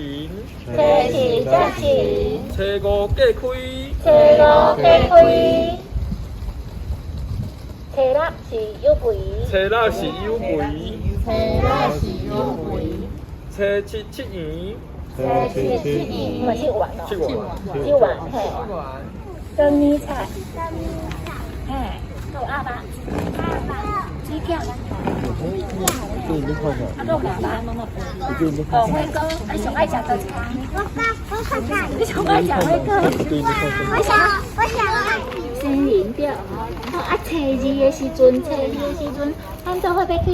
神，初四才神，初五过开，初五过开，初六是有肥，初六是有肥，初六是有肥，初七七圆，初七七圆，嘛七圆哦，七圆，七圆嘿，灯米菜，嘿，有鸭肉，水饺，啊，阁有鸭肉，哦，火锅，你上爱食佗一项？你上爱食火锅？我想，我想。生日对，好啊，初二的時陣，初二的時陣，咱做伙欲去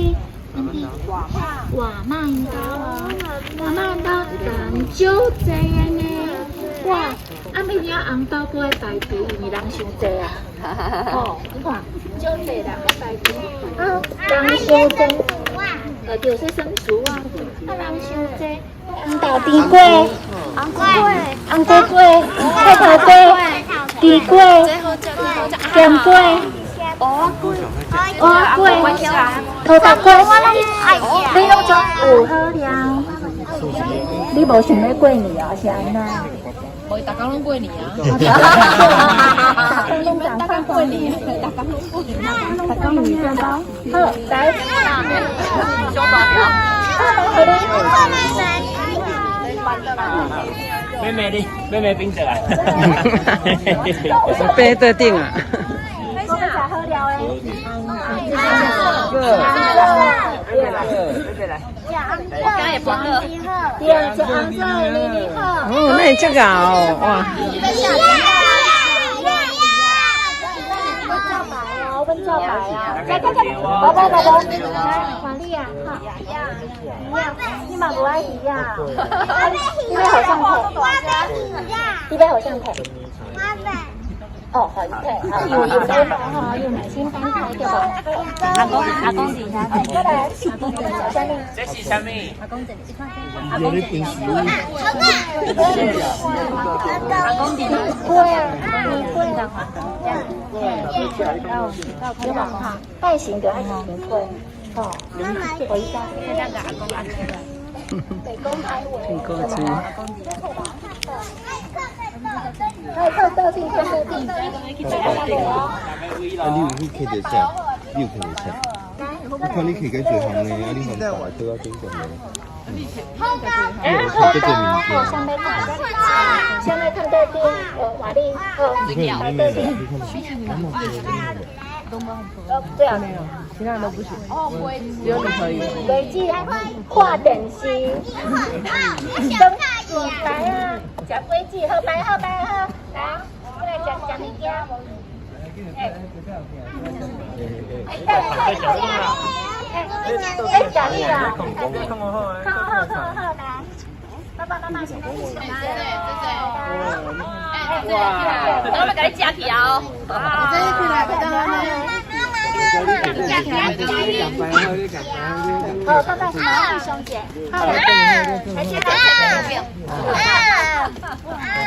外媽𪜶兜哦，外媽𪜶兜人少濟的呢，哇！啊，物件紅包閣愛排隊，因為人傷濟啊。哦，你看，少濟人愛排隊，啊，人傷濟，對，說算數啊，啊，人傷濟，紅豆甜粿，紅粿，紅粿粿，菜頭粿，甜粿，鹹粿，蚵仔粿，土豆粿，你攏總有好料。你無想欲過年哦，是按怎？無，逐工攏過年啊！逐工攏共款過年，逐工攏過年，逐工攏麵包。好，來。小大條。好，予你。妹妹你，妹妹冰的啦。爬桌頂啊！我欲食好料的。個。對，食紅棗的年年好。哦，那會遮𠢕哦，哇！阮照牌哦，阮照牌啊！來來來，寶寶寶寶，來還你啊！哈，你嘛無愛魚啊？你欲予誰提？你欲予誰提？哦，予伊提，有有禮貌吼，有耐心等待對無？阿公阿公佇遐，過來，阿公佇啥物？這是啥物？阿公佇，阿公佇。阿公佇。粿啊，粿啦，對無？拜神就愛食甜粿，吼。回家。蘋果汁。來，靠桌頂，靠桌頂。啊，你有去揢著啥？你有揢著啥？我看你揢緊濟項呢，啊，你含大桌仔頂懸的。哎，好多，好，啥欲看？啥欲看桌頂？哦，換你，好，來桌頂。對啊，其他人都不行。哦，只有你可以。粿子看電視，等來啊，食粿子，好擺好擺好，來，過來食食物件。哎，哎，哎，食你啦，好好好好，來，爸爸媽媽請。謝謝。哇！我欲共你食起啊！好，拜拜，好，上姐，好，來，來，先來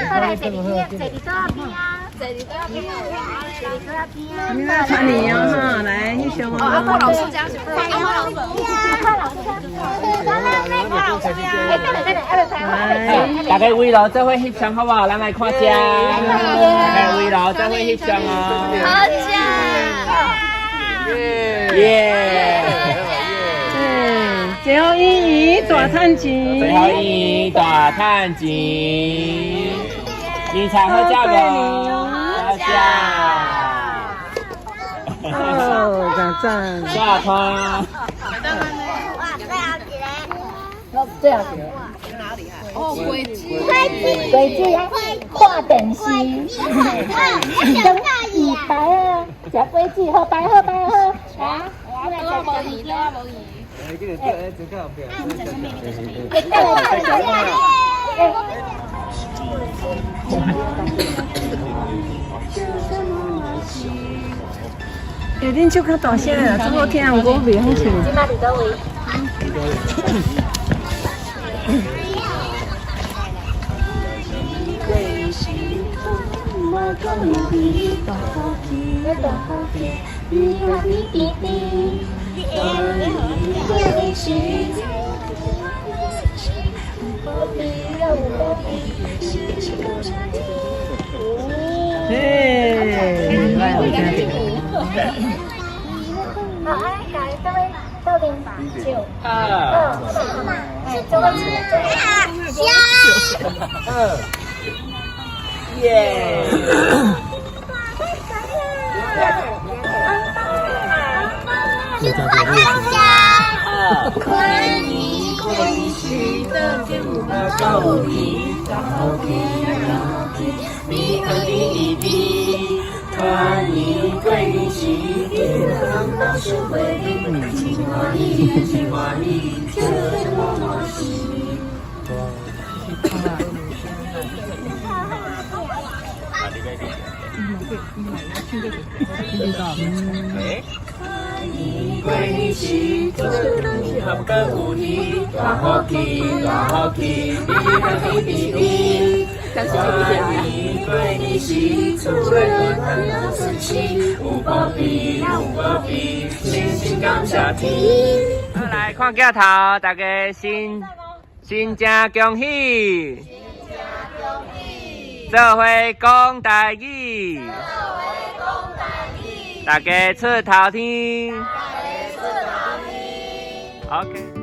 好來，坐佇邊，坐佇桌仔邊啊，坐佇桌仔邊，坐佇桌仔邊啊。穿你哦，哈，來，翕相哦。阿破老師家，阿破老師，阿破老師，阿破老師，哎，等下等下，來，大家圍爐做伙翕相好無？咱來看遮。大家圍爐做伙翕相哦。好食。耶！最後一魚大趁錢，最後一魚大趁錢。年菜好食無？好食。哦，讚讚。下攤。最後一個。哦，粿子。粿子看電視。等伊白啊，食粿子好擺好擺好。啊，我來食食物件。哎，等下等下。欸，恁唱較大聲啦，這好聽，毋過我袂曉唱。這擺佇佗位？嘿，来，我聽著。好，來，來，各位豆奶酒，二，是做位下。二，耶！好，來看鏡頭，大家新新正恭喜，做伙講台語，大家出頭天，大家出頭天，OK。